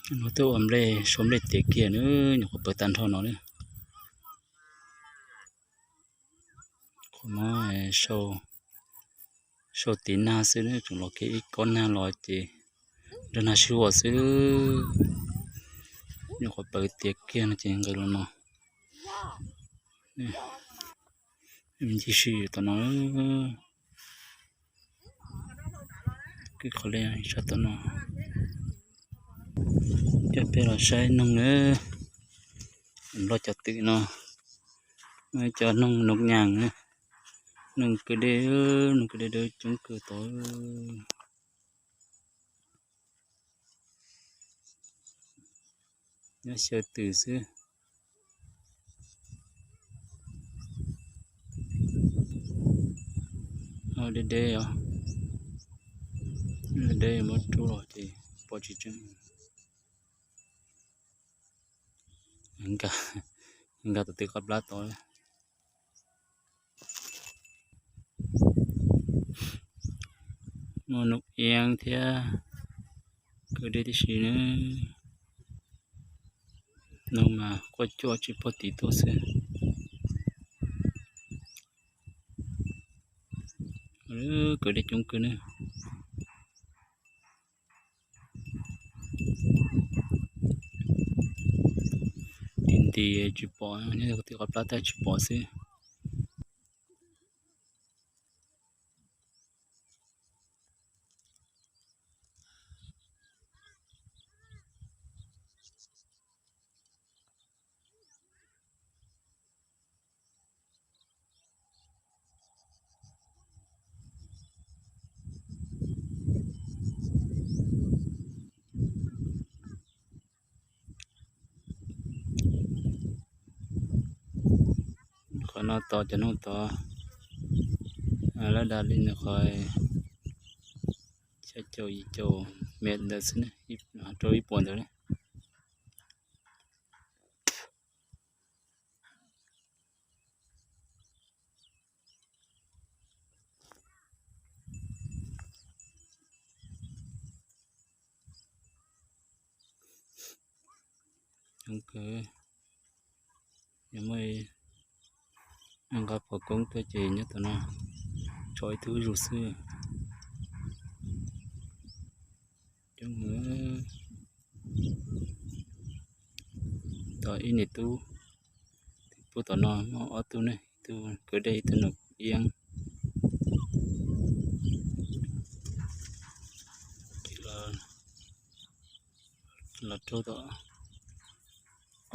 No twb ua nplej, sau nplej tiav kiag na, nyuam qhuav pawv tag nrho no na. Qhov no sau tiv nag xwb, tseem los kiag ib kob nag los ces nrog nag sib ua xwb. Nyuam qhuav pawv tiav kiag no ces nqis los no. Me ntsis si tom no, kwj qhov li sab tom no. Coj peb los saib noog na, loj cov twm no, cov noog noog nyas na, noog kwj deg, noog kwj deg dawb coob kawg tod. Nyob xyaw twm xwb. Deb deb os, deb muab rub los ces pom tsis tseeb. Nkag tom twg qab plab tod. Muaj noog iab thiab kwj deg tib si na. Noog mas quaj cuaj tsis pog tiv tuaj xwb. Kwj deg coob kawg na. Tiv nti tsis pom, nyob tim qhov plab tab tsis pom xwb. Qhov no tod cov noog tod, lab da li nws qhov xya caum yim caum mev ntawd xwb, rau ib puas ntawd na. Coob kawg. Yog muaj nqa phom koob tuaj ces nyob tom no tso ib tug zuj zus xwb. Coob heev. Tom ib niam tub, pub tom no muaj ob tug ne, ib tug kwj deg ib tug noog iab. Los rau tom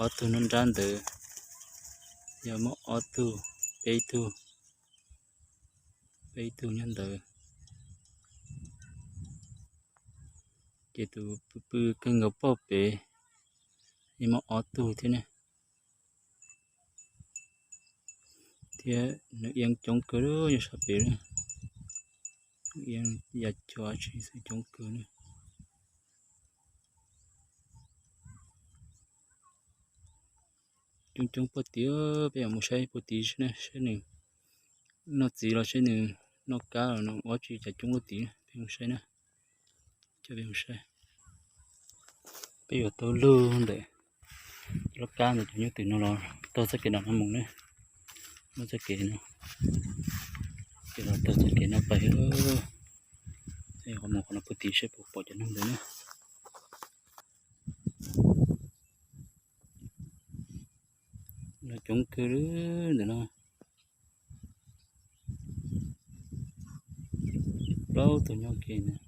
ob tug nruab nrab ntawd, yog muaj ob tug, peb tug, peb tug nyob ntawd. Ces tus pw pw kawg nkaus pog pem, yeej muaj ob tug thiab ne. Thiab nws iab coob kawg nyob sab pem, iab ya cuav tsis xwb, coob kawg na. Coob coob pog tid, peb yuav mus saib pog tid saib nws noj txiv los saib nws noj kab los nws ua tsi cas coob luaj tid, peb mus saib na. Coj peb mus saib. Peb yuav taug lug ntawm lub kab ntawd cov nyuj twm no los taug txoj kev no mus na. Muaj txoj kev no, ces los taug txoj kev no pais, qhov mus qhov no pog tid saib puas pom cov noog ntawd na. Los coob kawg ntawm no, plaub tug nyob kiag ntawd.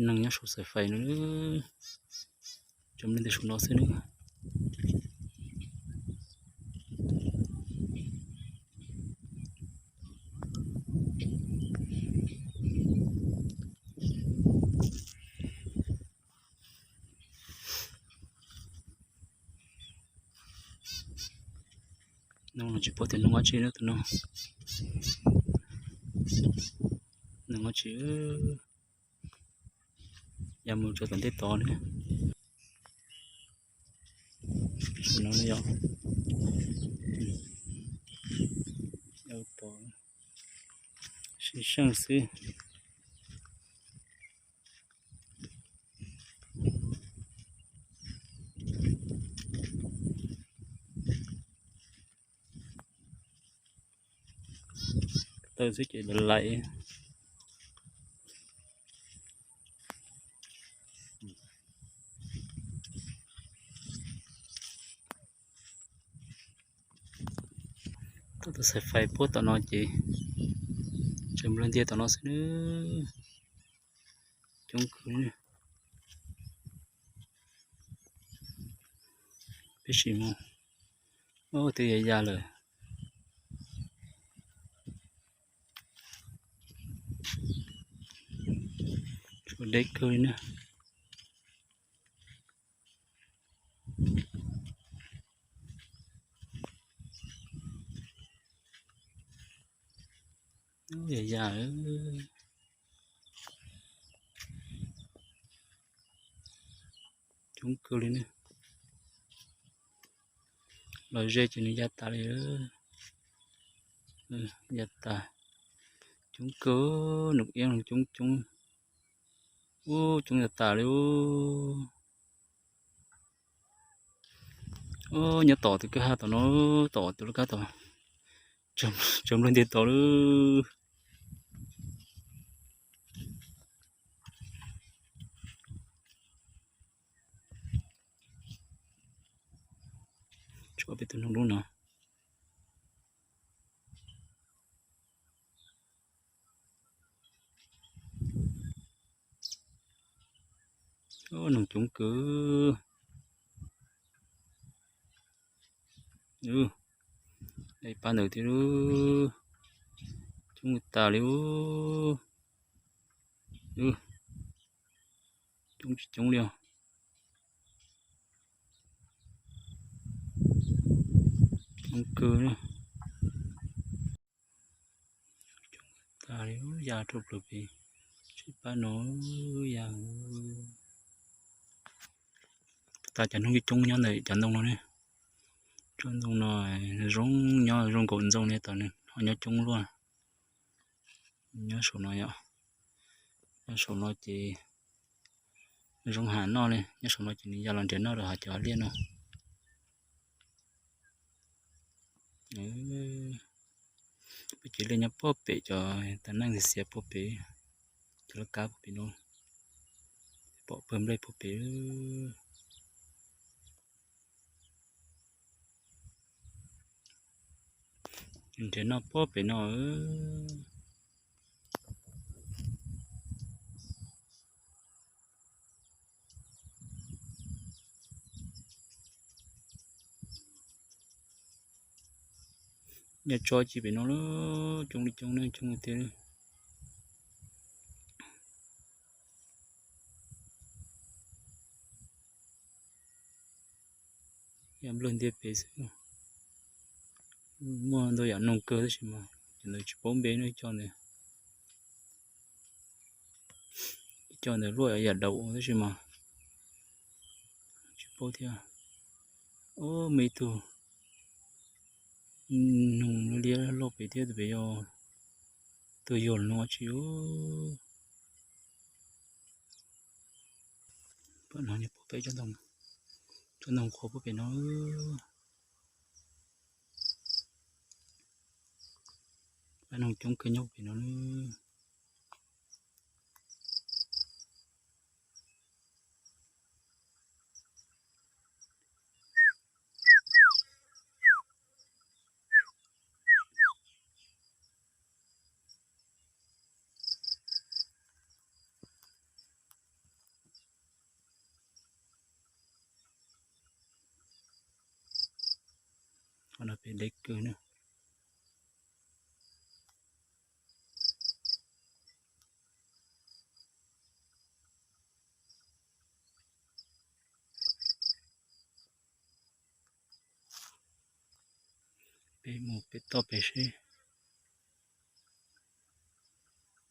Neeg nyob saum xais fais no, tsuas muaj leej twg saum no xwb na. No tsis paub tias noog dab tsi na tus no. Noog dab tsi, ya mus rau tom ntej tod na. No yog, tod, saib Ib seej xwb. Tawm xwb ces laim. Tus xaim fais puab tom no ces tseem nplawg ntiag tom no xwb nawb. Coob kawg. Peb sim mus. Twb ya ya lawm. Tshuav deb kawg li na. Ya ya. Coob kawg li ne. Los ze ces nws ya tas li. Ya tas. Coob kawg, nws iab coob coob. Ub, coob ya tas li ub. Nyob tom tus kwj ha tom no, tom tus lub kab tom, tseem nplawg ntiag tom lub. Tshuav peb tug noog lub no. Noog coob kawg. Pab ntawd thiab. Coob tas li. Coob tsis coob li os. Coob kawg. Coob tas li, ya rau plaws pem. Tsis pab no ya. Tas cov noog coob nyob ntawm cov ntoo no ne. Tsob ntoo no zoo nyob zoo nkaus ntxoog ne, tom nws ho nyob coob luaj. Nyob saum no yom. Nyob saum no ces zoo ham noj li, nyob saum no ces nws ya los nrhiav noj rau hav cov liaj no. Peb cov liaj nyob puag pem, cov tas neej xiav puag pem, cov laj kab puag pem no, pom pawg nplej puag pem. Nrhiav noj puag pem no. Nyob tso ci pem no lawm, coob li coob ne, coob li tiag. Yam nplawg ntiag pem xwb. Muaj ntau yam noog kawg tab sis mas cov ntawd tsis paub npe ne, cov ntawd, cov ntawd luaj yam daus tab sis mas tsis paub thiab. Ob, muaj ib tug noog liab loj pem thiab, tus pem yog, tus yog no tsis. Pab no nyob puag pem, tsob ntoo qhuav puag pem no. Pab noog coob kawg nyob puag pem no. Qhov no pem deb kawg na. Peb mus pem toj pem seb.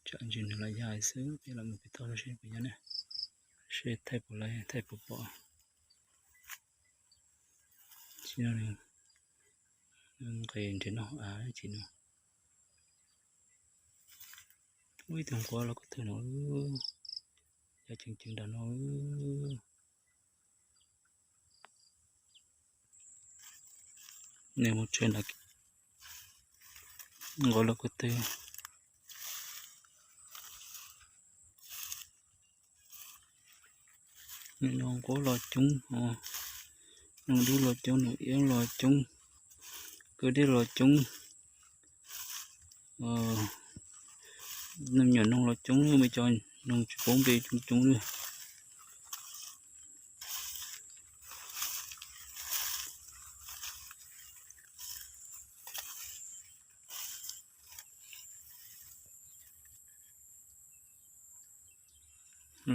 Tsam ntsis nws los ya xwb, peb los mus pem toj seb puas ya na. Seb thaij puas laiv, thaij puas pom. Tsis no nqis nrhiav noj av tsis no. Ib tug nquab los ko tw no, yog ceev ceev nram no. Nej mus tsheb nram, nquab los ko tw. Nim no nquab los coob, noog dub los coob, noog iab los coob, kwj deg los coob. Noog nyuam noog los coob, me cov noog tsis paub npe coob coob li.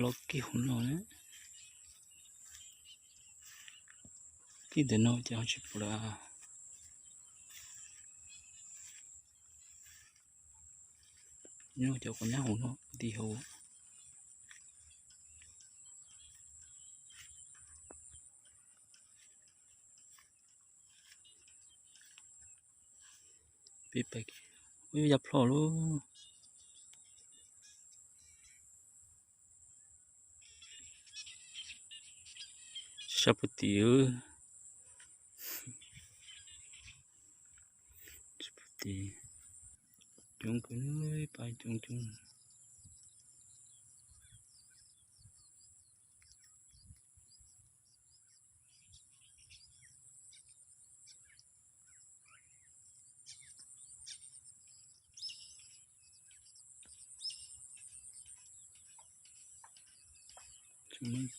Los kib hauv no, kib ntawm no ces ho tsis pom lawm. Nyob cov quav nyab hauv no nti hauv. Peb pais, ub, ya plho lauj. Sab puag tim, sab puag tim, coob kawg, pab coob coob.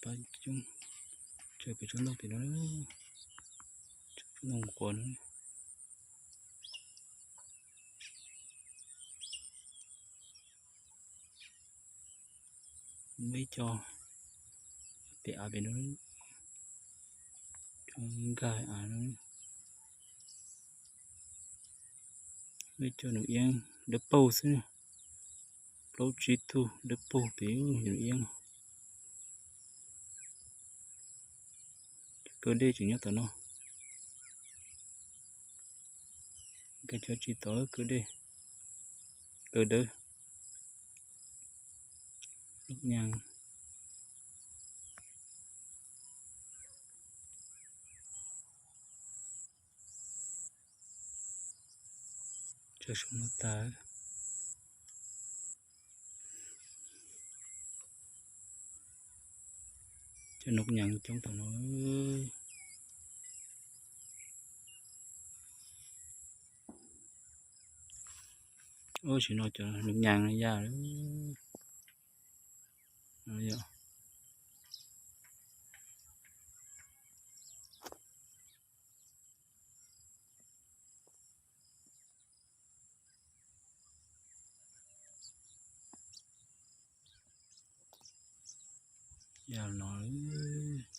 Pab coob, tsaws pem tsob ntoo pem no, tsob ntoo quas no. Muaj ib co pem av pem no, co nkag av no. Muaj ib co nws iab dawb paug xwb, plaub tsib tug dawb paug pem nws iab. Kwj dej tseem nyob tom no. Nkag cov tsis tau kwj dej, kwj dawb, lub nyas. Tsaws saum no tas. Cov noog nyas coob tom no. Ub, sim no cov noog nyas ya lawm. Ya no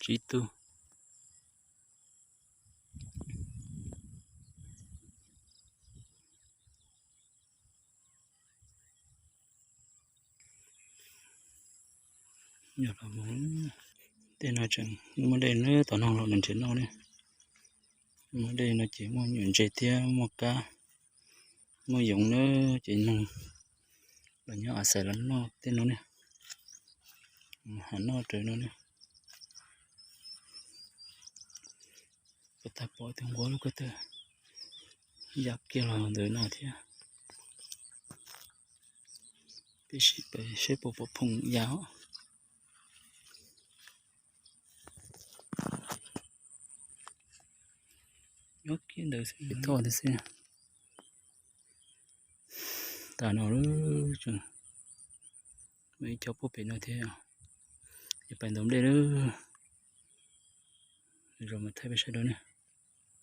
tsib tug. Tej no tseem muaj dej na, tom no los nws nrhiav noj ne. Muaj dej no ces muaj nyuam ntses thiab muaj kab, muaj yoov na, ces noog los nyob a xais los noj tej no ne. Hav noj raws no ne. Puas tau pom tus nquab lub ko taw ya kiag los ntawm no thiab. Peb sib pem seb puas pom phoom ya os. Nyob kiag ntawd xwb, thoj ntawd xwb. Tas no lawm, muaj ib co puag pem no thiab. Yuav pais ntaus nplej lawm. Zoo mas thaij peb sawv daws ne.